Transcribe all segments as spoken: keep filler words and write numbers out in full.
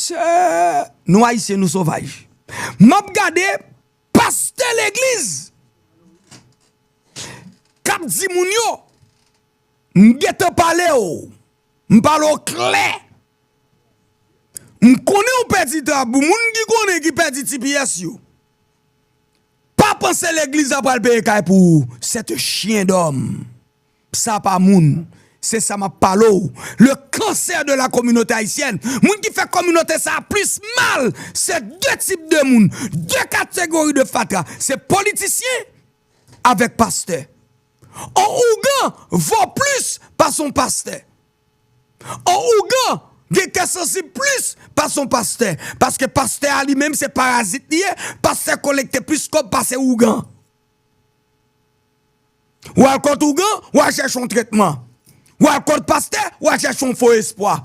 Pastè, nou Ayisyen, nou sovaj. M ap gade pastè legliz k ap di moun yo, m gentan pale w, m pale w klè. M konnen w pèdi trabou, moun ki konnen ki pèdi T P S yo. Pa panse legliz la pral peye kay pou ou. C'est un chien d'homme. Sa pa moun. Se sa m ap pale w. Le cancer de la communauté haïtienne. Moun ki fè kominote sa a plis mal, se de tip de moun, de kategori de fatra. Se politisyen avèk pastè. On ougan vo plis pase on pastè. On ougan gen kè sansib plis pase on pastè. Paske pastè a li menm se parazit li ye. Pastè kolekte plis kòb pase ougan. W al kot ougan, w al chèche yon tretman. W al kot pastè, w al chèche yon fo espwa.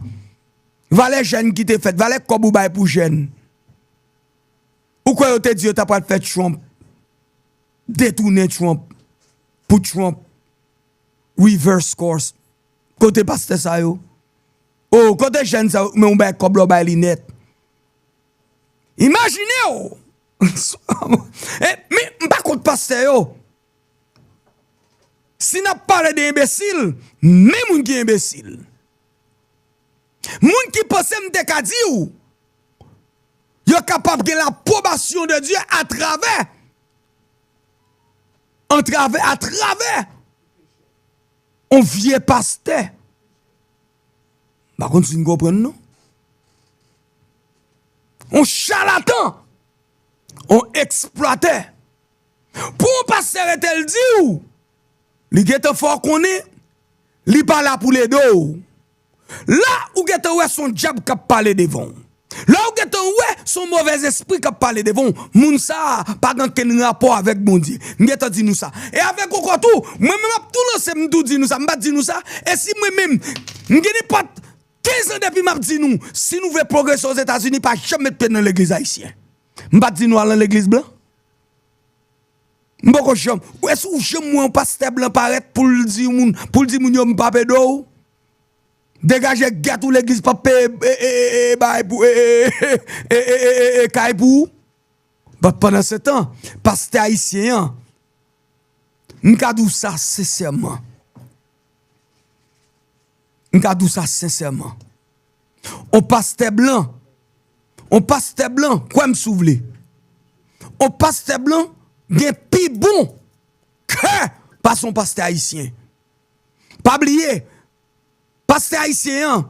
Valè jèn ki te fèt, valè kòb ou bay pou jèn. Ou kwè yo te di yo ta pral fè Trump, detounen Trump, pou Trump reverse course? Kote pastè sa yo? O, kote jèn sa yo? Men w bay kòb la, w bay linèt. Imajine w! E, men, m pa kont pastè yo. Si n ap pale de enbesil, men moun ki enbesil. Moun ki panse m te ka di w, yo kapab gen lapwobasyon de Dye atravè, antravè, atravè on vye pastè. M pa konn si n konprann non. On chalatan, on eksplwatè. Pou yon pastè rete l di w, li gentan fè w konnen li pa la pou l ede w. La, ou gentan wè se yon dyab k ap pale devan w. La, ou gentan wè se yon movèzespri k ap pale devan w. Moun sa a pa gen okenn rapò avèk Bondye. M gentan di nou sa. E avèk ankò tou, mwen menm m ap tou lanse, m tou di nou sa. M pa t di nou sa. E si mwen menm, m gen nenpòt kenz an depi m ap di nou, si nou vle pwogrese Ozetazini, pa janm met pye nan legliz ayisyen. M pa t di nou al nan legliz blan? M poko janm. Ou èske ou janm wè yon pastè blan parèt pou l di moun, pou l di moun yo m p ap ede w? Degaje gèt ou, legliz p ap peye, e, e, e, e, bagay pou, e, e, e, e, e, e, e, kay pou ou? But pandan se tan, pastè ayisyen an, m ka di w sa sensèman. M ka di w sa sensèman. On pastè blan, on pastè blan, kwè m si w vle. On pastè blan gen pi bon kè pase on pastè ayisyen. Pa bliye, pastè ayisyen an,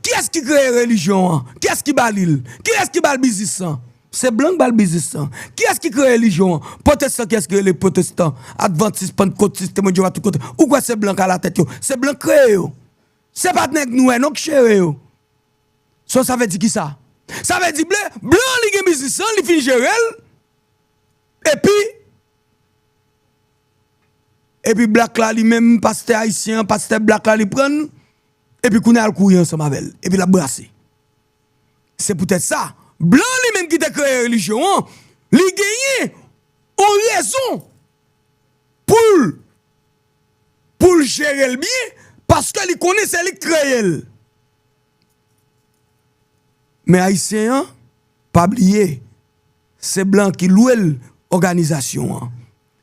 kiyès ki kreye relijyon an? Kiyès ki ba li l? Kiyès ki ba l biznis lan? Se blan k ba l biznis lan. Kiyès ki kreye relijyon an? Pwotestan, kiyès ki rele pwotestan? Advantis, pantkotis, Temwen de Jewova, tout kote. Ou kwè se blan k alatèt yo? Se blan k kreye yo. Se pa nèg nwè non k jere yo. So, sa vle di kisa? Sa vle di ble, blan an li gen biznis lan, li fin jere l. Epi, epi blak la li menm, pastè ayisyen an, pastè blak la li pran l, epi kounye a l kouri ansanm avè l, epi l ap brase. Se poutèt sa, blan an li menm ki te kreye relijyon an, li genyen yon rezon pou l, pou l jere l byen, paske li konnen se li k kreye l. Men ayisyen an, pa bliye, se blan ki lwe l òganizasyon an.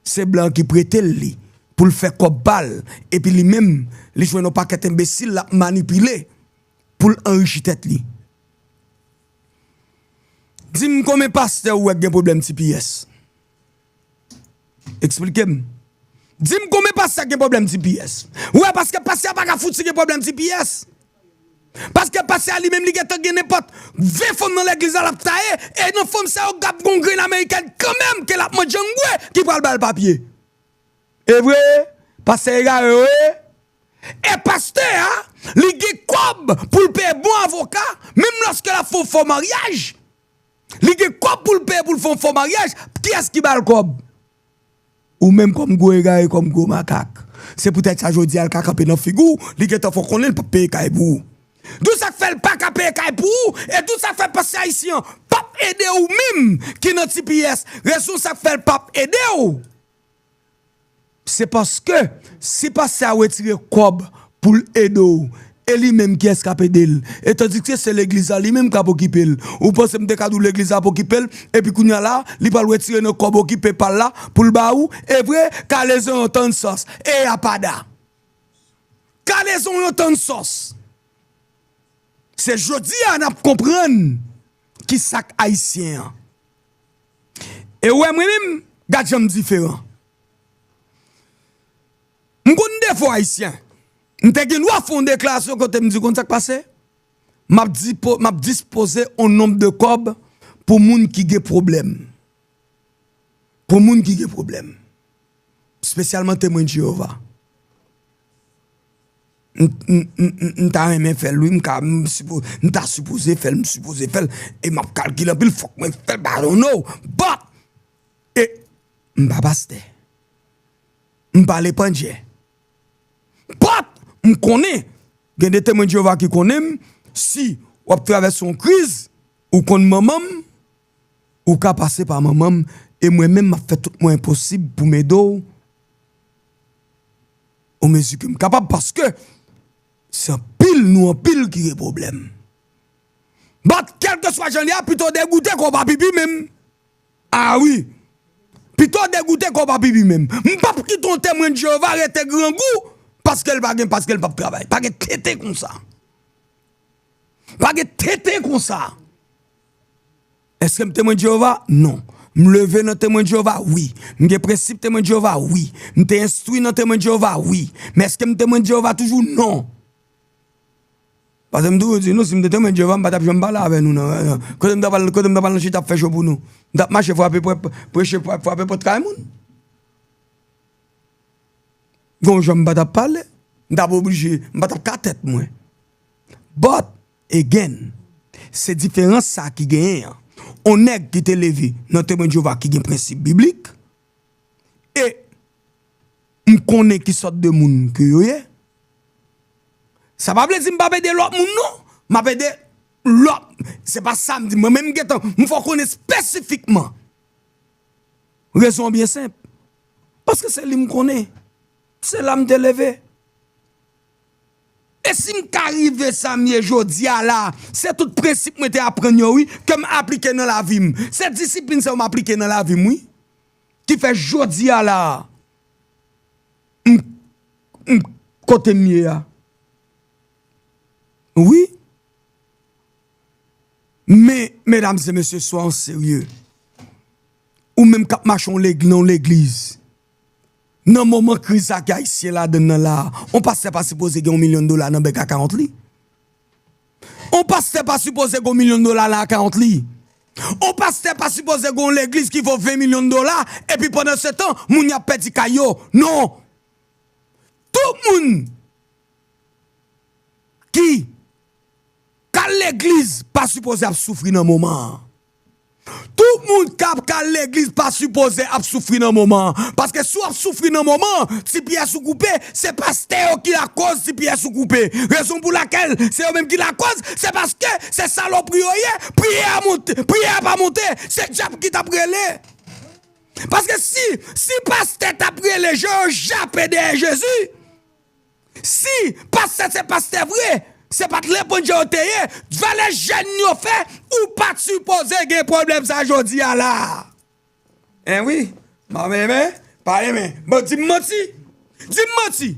Se blan ki prete l li pou l fè kòb pa l, epi li menm, li jwenn yon pakèt enbesil l ap manipile pou l anrichi tèt li. Di m konbyen pastè ou wè k gen pwoblèm T P S? Eksplike m. Di m konbyen pastè k gen pwoblèm T P S? Ou wè, paske pastè a pa ka fouti gen pwoblèm T P S. Paske pastè a li menm li gentan gen nenpòt ven fanm nan legliz la l ap taye, e nan fanm sa yo k ap gon grenn amerikèn kanmenm ke l ap mandjangwe ki pral ba l papye. E vre, pastè egare yo ye. E pastè a, li gen kòb pou l peye bon avoka, menm lòske l ap fè yon fo maryaj. Li gen kòb pou l peye pou l fè yon fo maryaj. Kiyès ki ba l kòb? Ou menm kòm gwo egare, kòm gwo makak. Se poutèt sa jodi a l ka kanpe nan figi w, li gentan fè w konnen l p ap peye kay pou ou. Di w sa k fè l pa ka peye kay pou ou, e di w sa k fè pastè ayisyen an p ap ede ou menm ki nan T P S. Rezon sa k fè l p ap ede w, se paske si pastè a retire kòb pou l ede w, E li menm, kiyès k ap ede l? E tandike se legliz la li menm k ap okipe l. Ou panse m te ka di w legliz la ap okipe l? Epi kounye a la, li pral retire nan kòb okipe pa l la pou l ba ou? E vre, kalezon yon tann sòs. E a pa da. Kalezon yon tann sòs. Se jodi a n ap konprann ki sa k ayisyen an. E w wè mwen menm, gad jan m diferan. M konn defo ayisyen. M te gen dwa fè yon deklarasyon kote m di konn sa k pase. M ap dipo, m ap dispoze yon nonb de kòb pou moun ki gen pwoblèm. Pou moun ki gen pwoblèm. Espesyalman Temwen Jewova. M, m, m, m, m ta renmen fè l, wi. M ka, m, sipo, m ta sipoze fè l, m sipoze fè l. E m ap kalkile anpil, fòk mwen fè l, but I don't know. But, e, m pa pastè. M pa lepandjè. But, m konnen, gen de Temwen Jewova ki konnen m, si w ap travèse yon kriz, ou konn manman m, ou ka pase pa manman m, e mwen menm m ap fè tout mwayen posib pou m ede w, o mezi ke m kapab, paske se anpil nou anpil ki gen pwoblèm. But, kèlkeswa jan l ye a, pito w degoute ke w pa pipi menm. A wi. Pito w degoute ke w pa pipi menm. M p ap kite yon Temwen Jewova rete grangou paske l pa gen, paske l p ap travay. Pa gen tenten konsa. Pa gen tenten konsa. Èske m Temwen Jewova? Non. M leve nan Temwen Jewova? Wi. M gen prensip Temwen Jewova? Wi. M te enstwi nan Temwen Jewova? Wi. Men èske m Temwen Jewova toujou? Non. Paske m toujou di nou, si m te Temwen Jewova, m pa t ap janm pale avè nou nan, nan, kote m t ap al, kote m t ap al nan chita ap fè cho pou nou. M t ap mache frape, pre-, preche, fra-, frape pòt kay moun. Gon jan m pa t ap pale, m t ap oblije, m pa t ap ka tèt mwen. But, again, se diferans sa ki genyen an. On nèg ki te leve nan Temwen Jewova ki gen prensip biblik, e m konnen ki sòt de moun ke yo ye. Sa pa vle di m p ap ede lòt moun, non. M ap ede lòt. Se pa sa m di. Mwen menm, m gentan, m fè w konnen espesifikman. Rezon an byen senp. Paske se li m konnen. Se la m te leve. E si m ka rive sa m ye jodi a la, se tout prensip mwen te aprann yo, wi, ke m aplike nan lavi m. Se disiplin sa yo m aplike nan lavi m, wi. Ki fè jodi a la, m, m kote m ye a. Wi. Men, medam e mesye, swa an serye. Ou menm k ap mache yon leg-, nan yon legliz. Nan moman kriz sa ke ayisyen ladann nan la, yon pastè pa sipoze gen yon milyon dola nan bank account li. Yon pastè pa sipoze gen yon milyon dola nan account li. Yon pastè pa sipoze gen yon legliz ki vo ven milyon dola, epi pandan se tan, moun y ap pèdi kay yo. Non. Tout moun ki k al legliz pa sipoze ap soufri nan moman an. Tout moun k ap k al legliz pa sipoze ap soufri nan moman an. Paske si w ap soufri nan moman an, ti pyès ou koupe, se pastè yo ki lakoz ti pyès ou koupe. Rezon pou lakèl se yo menm ki lakoz, se paske se salopri yo ye, priyè a monte, priyè a pa monte, se dyab ki t ap rele. Paske si, si pastè t ap rele, je yo jape dèyè Jezi, si pastè se pastè vre, se pa t lepandye yo te ye, valè jèn yo fè, ou pa t sipoze gen pwoblèm sa jodi a la. En wi, m a renmen, pa renmen. Bon, di m manti. Di m manti.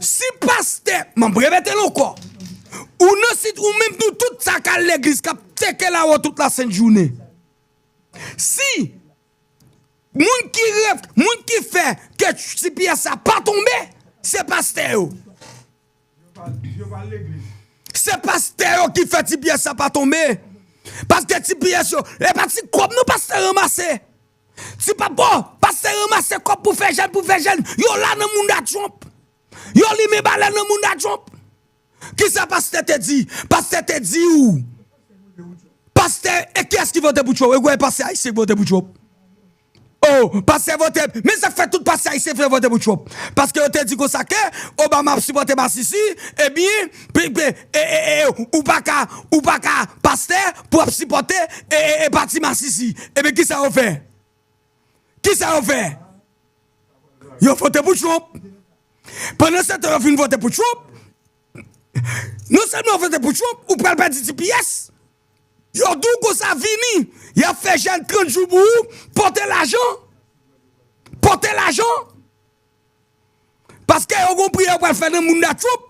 Si pastè, m ap repete l ankò, ou nan sit, ou menm nou tout sa k al legliz, k ap teke lawo tout lasent jounen. Si moun ki rev-, moun ki fè ke ti pyès sa pa tonbe, se pastè yo. Se pastè yo ki fè ti pyès sa pa tonbe. Paske ti pyès yo, e pa ti kòb non pastè ranmase. Ti pa bon, pastè ranmase kòb pou fè jèn, pou fè jèn. Yo la nan mounda Trump. Yo limen balèn nan mounda Trump. Kisa pastè te di? Pastè te di ou. Pastè, e kiyès ki vote pou Trump? E kwè pastè ayisyen ki vote pou Trump? Oh, pastè vote. Men sa k fè tout pastè ayisyen fè vote pou Trump. Paske yo te di konsa ke Obama ap sipòte masisi, ebyen, pe-, pe-, e, e, e, ou pa ka, ou pa ka pastè pou ap sipòte, e, e, e pati masisi. Ebyen, kisa yo fè? Kisa yo fè? Yo vote pou Trump. Pandan se tan yo fin vote pou Trump, Non sèlman w vote pou Trump, ou pral pèdi T P S. Yo di w konsa vini, y ap fè jèn trant jou pou ou, pote lajan. Pote lajan. Paske yo gon priyè yo pral fè nan mounda Trump,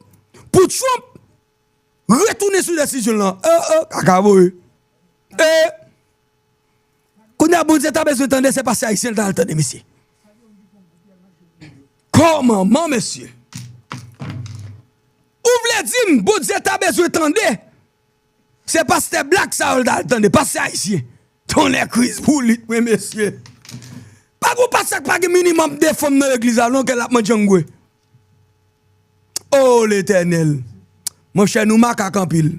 pou Trump retounen sou desizyon l lan. E, e, kaka voye. E, kounye a Bondye ta bezwen tande, se pastè ayisyen l ta al tande, mesye. Kòman, man, mesye? Ou vle di m, Bondye ta bezwen tande, se pastè blak sa yo l ta al tande, pastè ayisyen. Tonnè kriz boulit, mwen, mesye. Pa gon pastè k pa gen minimòm de fanm nan legliz la, non, ke l ap manje angwe. O Letènèl! Monchè, nou makak anpil.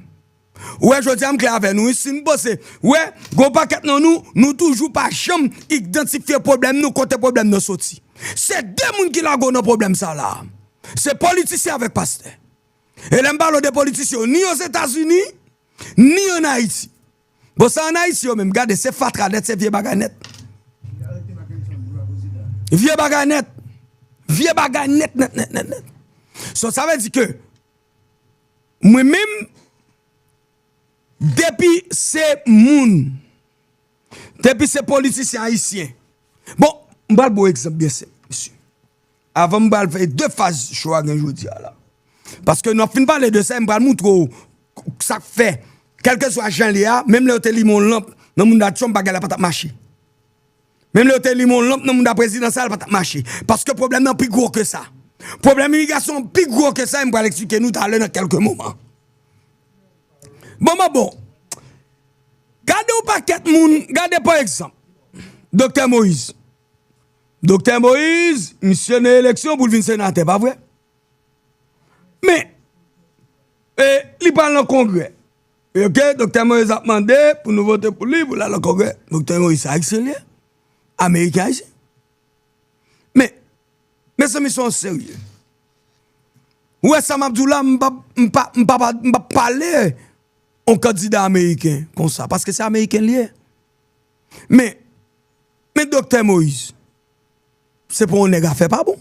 Ou wè, jodi a, m klè avè nou, wi, si n panse, ou wè, gon pakèt nan nou, nou toujou pa janm idantifye pwoblèm nou, kote pwoblèm nan soti. Se de moun ki lage w nan pwoblèm sa la. Se politisyen avèk pastè. E lè m pale w de politisyen yo, ni Ozetazini, ni ann Ayiti. Bon, sa ann Ayiti yo menm, gade, se fatra nèt, se vye bagay nèt. Vye bagay nèt. Vye bagay nèt, nèt, nèt, nèt, nèt. So, sa vle di ke mwen menm, depi se moun, depi se politisyen ayisyen. Bon, m pral ba w egzanp byen senp, mesye. Avan m pral fè de faz cho a gen jodi a la. Paske nou ap fin pale de sa, m pral moutre w sa k fè, kèlkeswa jan l ye a, menm lè yo te limen yon lanp nan mounda Trump, bagay la pa t ap mache. Menm lè yo te limen yon lanp nan mounda prezidan sa, l pa t ap mache. Paske pwoblèm nan pi gwo ke sa. Pwoblèm imigrasyon an pi gwo ke sa, e m pral eksplike nou talè nan kèlke moman. Bon, bon, bon. Gade yon pakèt moun, gade pa egzanp, Doktè Moïse. Doktè Moïse, misye nan eleksyon pou l vin senatè, pa vre? Men, e, li pral nan kongrè. E, oke, Doktè Moïse ap mande pou nou vote pou li, pou l al nan kongrè. Doktè Moïse, se ayisyen li ye? Ameriken ayisyen? Men, mezanmi, se yon serye. Ou wè sa m ap di w la, m p ap, m pa, m pa, m p ap pale yon kandida ameriken konsa, paske se ameriken li ye. Men, men Doktè Moïse, se pa yon nèg afè pa bon.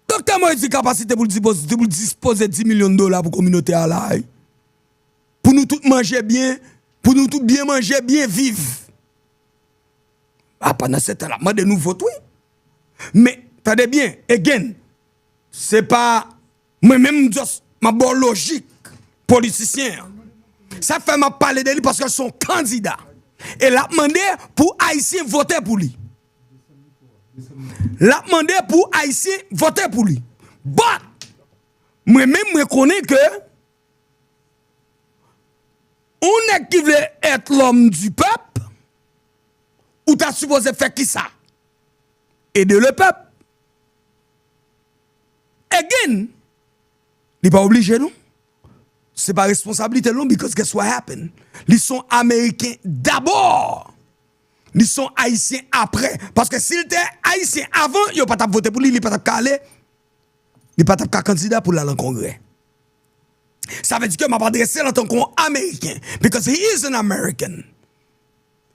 Doktè Moïse di kapasite pou l dipoze, pou l dispoze dis milyon dola pou kominote a la, wi. Pou nou tout manje byen, pou nou tout byen manje, byen viv. A, pandan se tan, l ap mande nou vot, wi. Men, tande byen, again, se pa mwen menm, m just, m ap ba w lojik politisyen an. Sa k fè m ap pale de li, paske l se yon kandida. E l ap mande pou Ayisyen vote pou li. L ap mande pou Ayisyen vote pou li. But, mwen menm, mwen konnen ke yon nèg ki vle être l'homme du peuple, ou ta sipoze fè kisa? Aider le peuple. Again, li pa oblije, non. Se pa responsablite l, non, because guess what happened? Li se yon Ameriken dabò. Li se yon Ayisyen apre. Paske si l te Ayisyen avan, yo pa t ap vote pou li, li pa t ap ka ale, li pa t ap ka kandida pou l al nan Kongrè. Sa vle di ke m ap adrese l antanke yon Ameriken, because he is an American.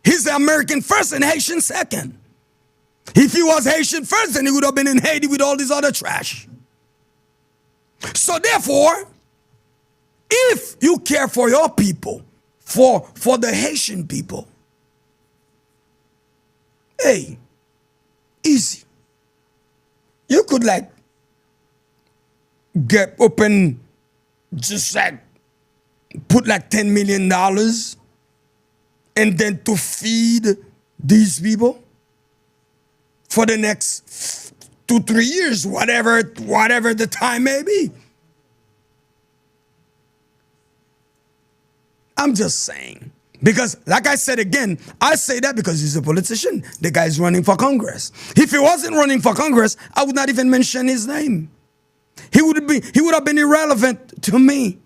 He's American first and Haitian second. If he was Haitian first, then he would have been in Haiti with all this other trash. So therefore, if you care for your people, for, for the Haitian people, hey, easy. You could, like, get, open, just, like, put, like, ten million dollars and then to feed these people for the next two, three years, whatever, whatever the time may be. I'm just saying. Because, like I said again, I say that because he's a politician. The guy is running for Congress. If he wasn't running for Congress, I would not even mention his name. He would be, he would have been irrelevant to me.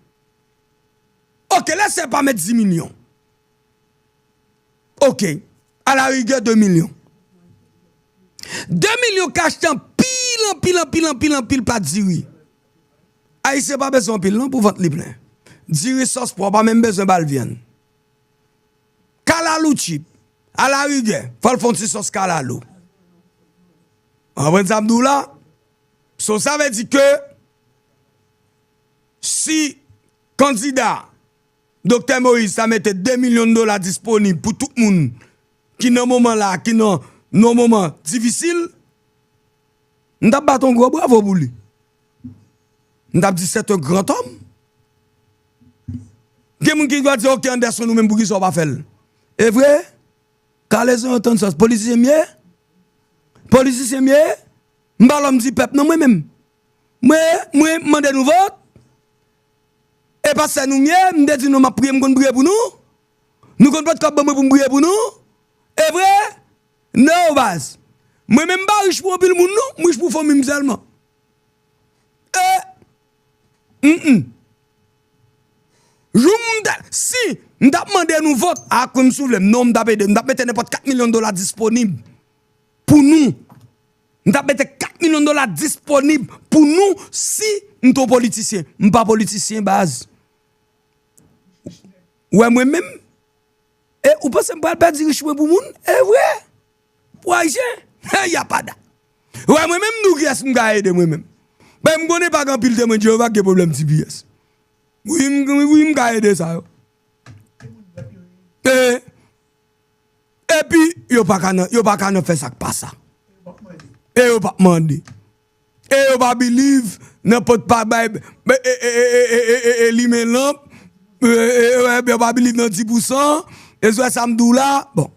Ok, let's say pa met dis milyon. Ok, à la rigueur deux millions. Deux millions ka achte anpil, anpil, anpil, anpil, anpil plat diri. Ayisyen pa bezwen anpil non pou vant li plen. Diri sòs pwa, pa menm bezwen ba l vyann. Kalalou cheap. À la rigueur, fò l fè yon ti sòs kalalou. Ou konprann sa m di w la? So, sa vle di ke Si kandida Doktè Moïse ta mete de milyon dola disponib pou tout moun ki nan moman la, ki nan, nan moman difisil, m t ap bat yon gwo bravo pou li. M t ap di, c'est un grand homme. Gen moun ki va di, ok, Anderson, ou menm, poukisa w pa fè l? E vre, Carlezon yo tann sòs. Politisyen m ye? Politisyen m ye? M pa lòm di pèp, non, mwen menm. Mwen, mwen, m mande nou vòt. E pastè nou m ye, m te di nou m ap priye, m konn priye pou nou. Nou konn pot kòb ban mwen pou m priye pou nou. E vre? Non, baz. Mwen menm m pa rich pou anpil moun, non. M rich pou fanmi m sèlman. E, mm, mm. Jou m ta, si m t ap mande nou vòt, a kwen m souvle m, non, m t ap ede, m t ap mete nenpòt kat milyon dola disponib pou nou. M t ap mete kat milyon dola disponib pou nou si m t on politisyen. M pa politisyen, baz. Ou wè mwen menm? E ou panse m pral pèdi rich mwen pou moun? E vre? Pou Ayisyen? Hey, yapada. Ou wè mwen menm, nou kiyès m ka ede mwen menm? Ben, m konnen pa gen anpil Temwen Jewova ki gen pwoblèm T P S. Wi, m, wi, wi, m ka ede sa yo. E, epi, yo pa ka nan, yo pa ka nan fè sa k pa sa. E yo p ap mande. E yo pa believe nan pot pa bay, e, e, e, e, e, e, e limen lanp. E, e, e, yo pa believe nan di pou san. E sou sa m di w la. Bon.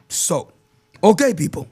So, ok, people.